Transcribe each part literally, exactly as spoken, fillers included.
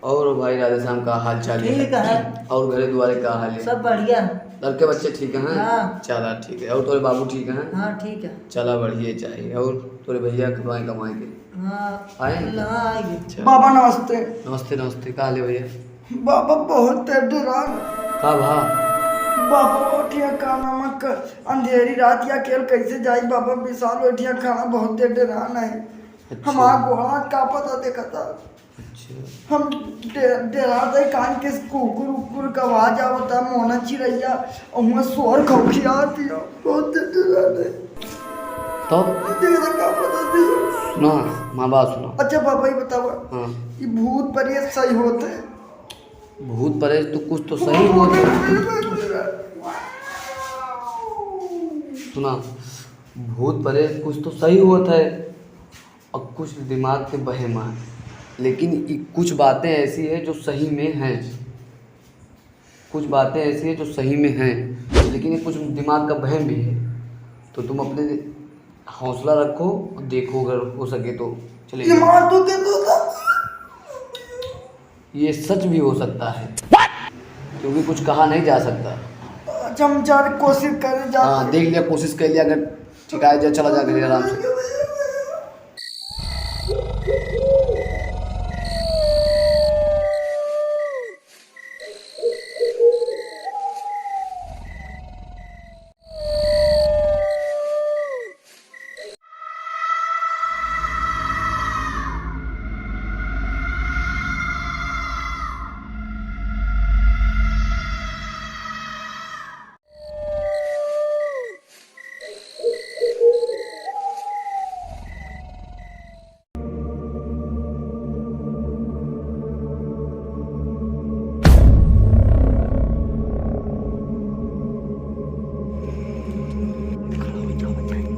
और भाई राधेश्याम, का हाल चाल है? ठीक है। और घरे दुआरे का हाल है? सब बढ़िया है। लड़के बच्चे ठीक हैं? हाँ। चला ठीक है। और तोरे बाबू ठीक हैं? हाँ, ठीक है। चला बढ़िया चाहिए। और तोरे भैया कमाए, कमाए के? हाँ, आए? हाँ, आए। अच्छा। बाबा नमस्ते। नमस्ते, नमस्ते। का हाल है भैया? बाबा बहुत डरान। का भा? बाबा ओठिया का नामक अंधेरी रात या अकेल कैसे जाई बाबा? विशाल ओठिया खाना बहुत डरान है। अच्छा। हमार गोड़ा का पता देखता। अच्छा। हम डे-, डेरात है, कान के कुकुर उकुर का आवाज आवता, मोना चिरैया, और हुआं सोर खौखियात है, बहुत डरात है। तब? देखता का पता दियो। सुना, माँ बात सुना। अच्छा बाबा, ये बतावा। हाँ। ये भूत प्रेत सही होत है? भूत प्रेत तो कुछ तो सही होत है। सुना, भूत प्रेत कुछ तो सही होत है, और कुछ दिमाग के बहम है, लेकिन इ-, कुछ बातें ऐसी है जो सही में हैं, कुछ बातें ऐसी है जो सही में हैं, लेकिन ये कुछ दिमाग का बहम भी है। तो तुम अपने हौसला रखो, देखो अगर हो सके तो चले ये जाओ। मार दो, दे दो, दे दो। ये सच भी हो सकता है, क्योंकि कुछ कहा नहीं जा सकता। अच्छा, हम जा रहे, कोशिश करें, जा हाँ, रहे। देख लिया, कोशिश कर लिया, अगर ठिकाए जा, चला जा घरे आराम से।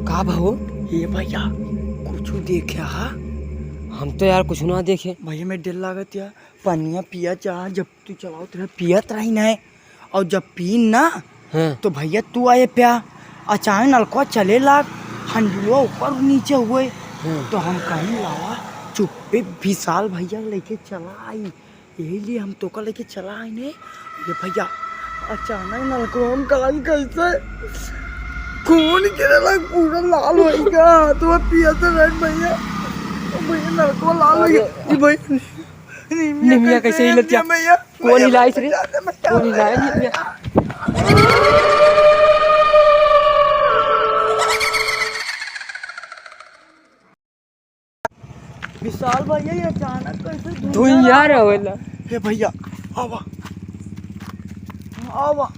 का भा हो? ये भैया, कुछ देखे हा? हम तो यार कुछ ना देखे। भैया, मैं डर लागत या, पनिया पिया चाह, जब तू चलावत रहे, पियत रही नहीं, और जब पीन ना, हाँ। तो भैया तू आए प्या, अचानक नलकवा चले लाग, हंडुआ ऊपर नीचे हुए, हाँ। तो हम कहीं लावा चुप्पे विशाल भैया लेके चला आई, यही लिए हम तोका लेके चला आई ने। ये भैया, अचानक नलकवा हम कान कैसे खून गिरे लाग, पूरा लाल हो गया, हाथवा पियत रहे भैया, भैया नलकवा लाल हो गया। अरे। ये भैया निमिया कैसे हिलत या? कौन हिलाइस रे? कौन हिलाए निमिया? विशाल भैया, ये अचानक कैसे धुइयां धुइयां रहेला? हे भैया, आवा। आवा।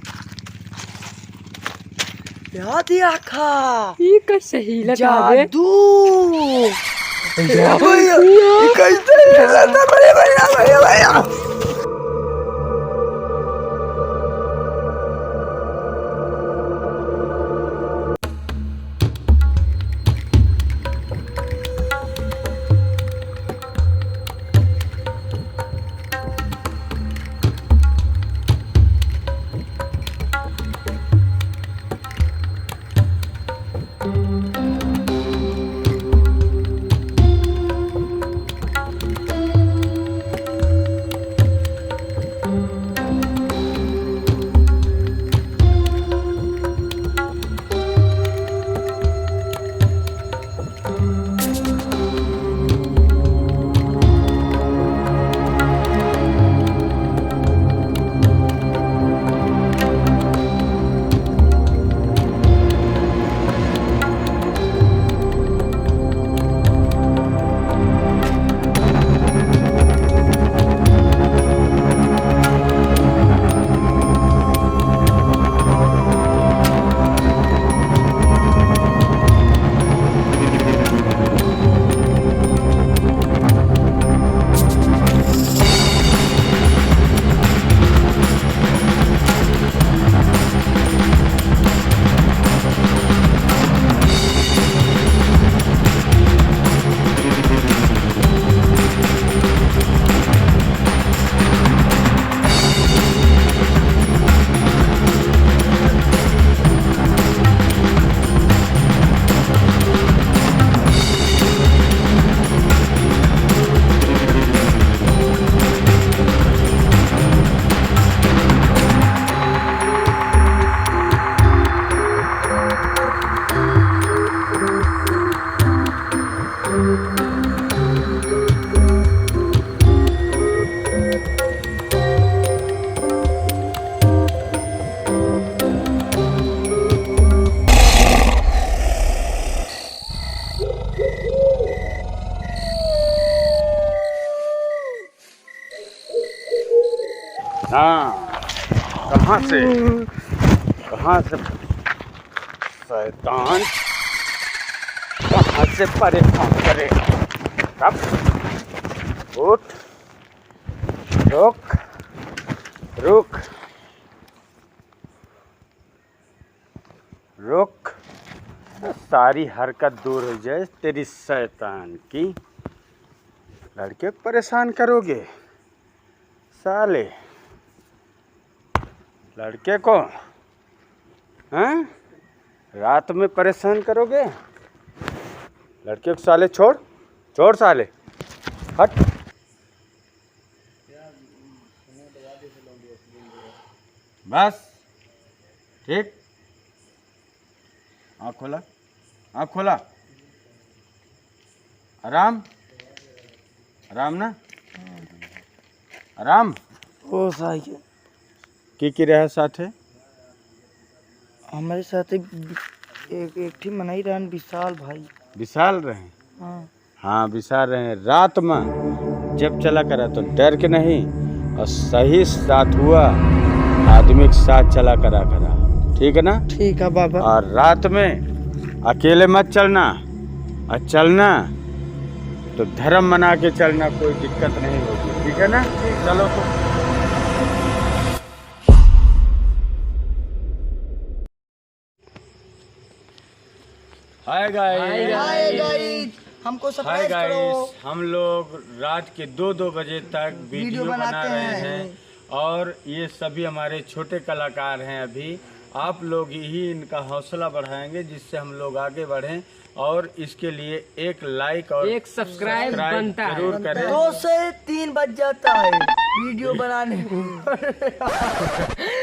याद ही आखा। ई कैसे हिलत आवे? जादू। भैया, भैया। ई कैसे हिलत आवे? भैया, भैया, भैया। हाँ, कहाँ से, कहाँ से शैतान, कहाँ से परेशान करे? अब उठ, रुक, रुक। रुक, सारी हरकत दूर हो जाए तेरी शैतान की। लड़के को परेशान करोगे साले, लड़के को, हैं? रात में परेशान करोगे लड़के को साले। छोड़, छोड़ साले, हट। बस, ठीक। आँख खोला, आँख खोला। आराम, आराम ना, आराम। ओ साइकिल। के के रहे साथे? हमरे साथे एक, एक ठी मनई रहन, विशाल भाई। विशाल रहे? हाँ। हाँ, विशाल रहे। रात में जब चला करा तो डर के नहीं, और सही साथ हुआ आदमी के साथ चला करा करा, ठीक है ना? ठीक है बाबा। और रात में अकेले मत चलना, और चलना तो धर्म बना के चलना, कोई दिक्कत नहीं होगी, ठीक है ना? चलो तो। हाय गाइस। हाय गाइस, हमको हाय सब्सक्राइब करो। गाइस, हम लोग रात के दो दो बजे तक वीडियो वीडियो बना बनाते रहे हैं। हैं और ये सभी हमारे छोटे कलाकार हैं। अभी आप लोग ही इनका हौसला बढ़ाएंगे, जिससे हम लोग आगे बढ़ें। और इसके लिए एक लाइक और एक सब्सक्राइब सब्सक्राइब बनता है। जरूर करें। दो से तीन बज जाता है वीडियो बनाने में।